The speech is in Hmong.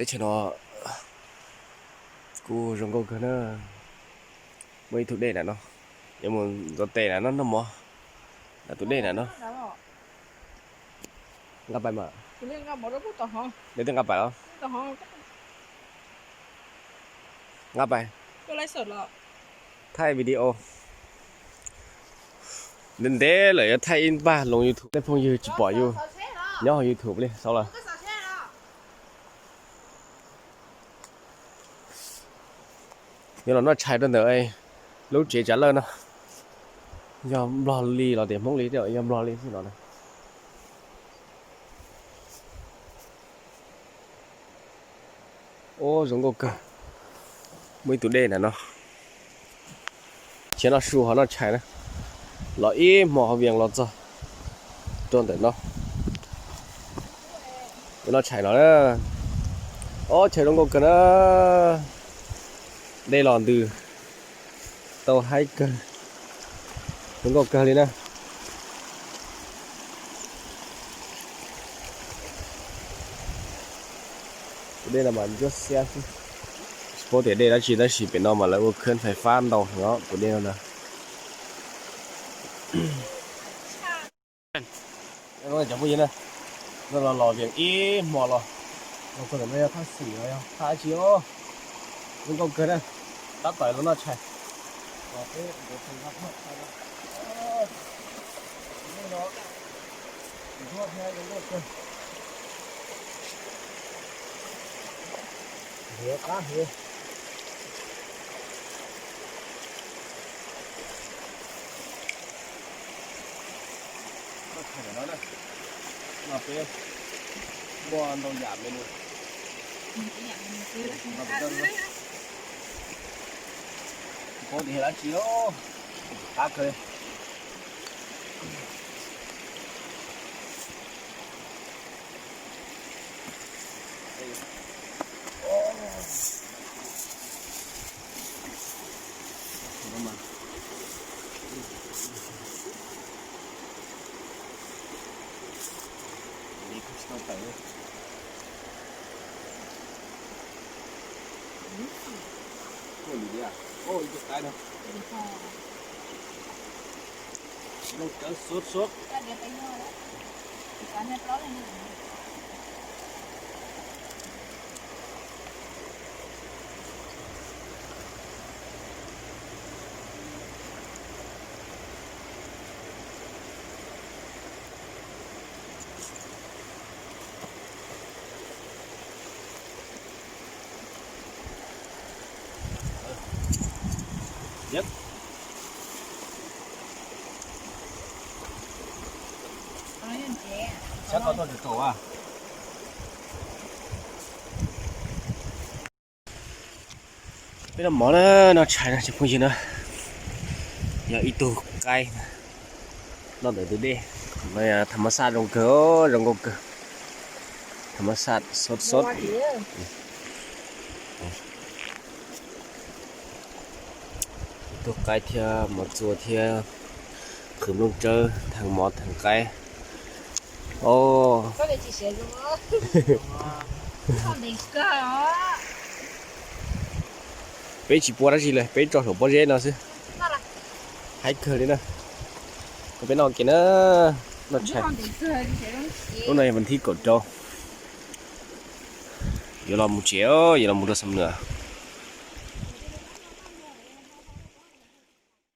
Teb chaws no kuj zoo nkauj kawg na. Muaj ib tug dej nram no, yuav mus ntxuav tes nram no noj mov. Nram tus dej nram no. Nqa pais mas. Nej twb nqa pais los? Nqa pais. Thaij video. Ntev ntev lawm yuav thaij ib npaj loo YouTube, nej phooj ywg tsis pom yus nyob hauv YouTube li xav lawm. Yuav los noj tshais rau ntawm lub tsev tsav lawj no. Yog Nplog li los tias Hmoob li, yog Nplog li xwb no na. Ub, zoo nkauj kawg. Muaj ib tug dej nram no. Khiav noj su ho noj tshais na. Los ib hmo hauv Vias los txog rau ntawm no. Noj tshais no na. Ob, chaw zoo nkauj kawg na. Dej los ntws tau haib kawg. Zoo nkauj kawg li na. Tus dej no mas ntsuab xiab xwb. Tsis paub tias dej dab tsi tab sis pem no mas lawv ua khab fais fab ntau heev os tus dej no na. Cov phooj ywg na, no los los Vias ib hmo los, los txog ntawm no yog thaj xwm los yog thaj dab tsi os. Zoo nkauj kawg na, tab tom los noj tshais. Ntsuab thiab zoo nkauj kawg. Heev qab heev. Noj tshais ntawm no na, no peb muaj ntau yam menu. Tsis paub tias yog dab tsi, qab kawg li. Ib tug qaib no, nplooj tsawb sub sub. Peb noj mov na, noj tshais no cov phooj ywg na. Yog ib tug qaib noj ntawm tus dej. Tham mas xaj zoo kawg, zoo nkauj kawg. Tham mas xaj sov sov. Ib tug qaib thiab mov txua thiab qhwv nplooj tsawb theej mov theej qaib. Peb tsis pua dab tsi li, peb tso saum pob zeb no xwb. Haib kawg li na. Peb noj kev na, noj tshais. Lub no yog vas thib kaum rau. Yuav los mus tsev, yuav los mus rau Xam Nuas.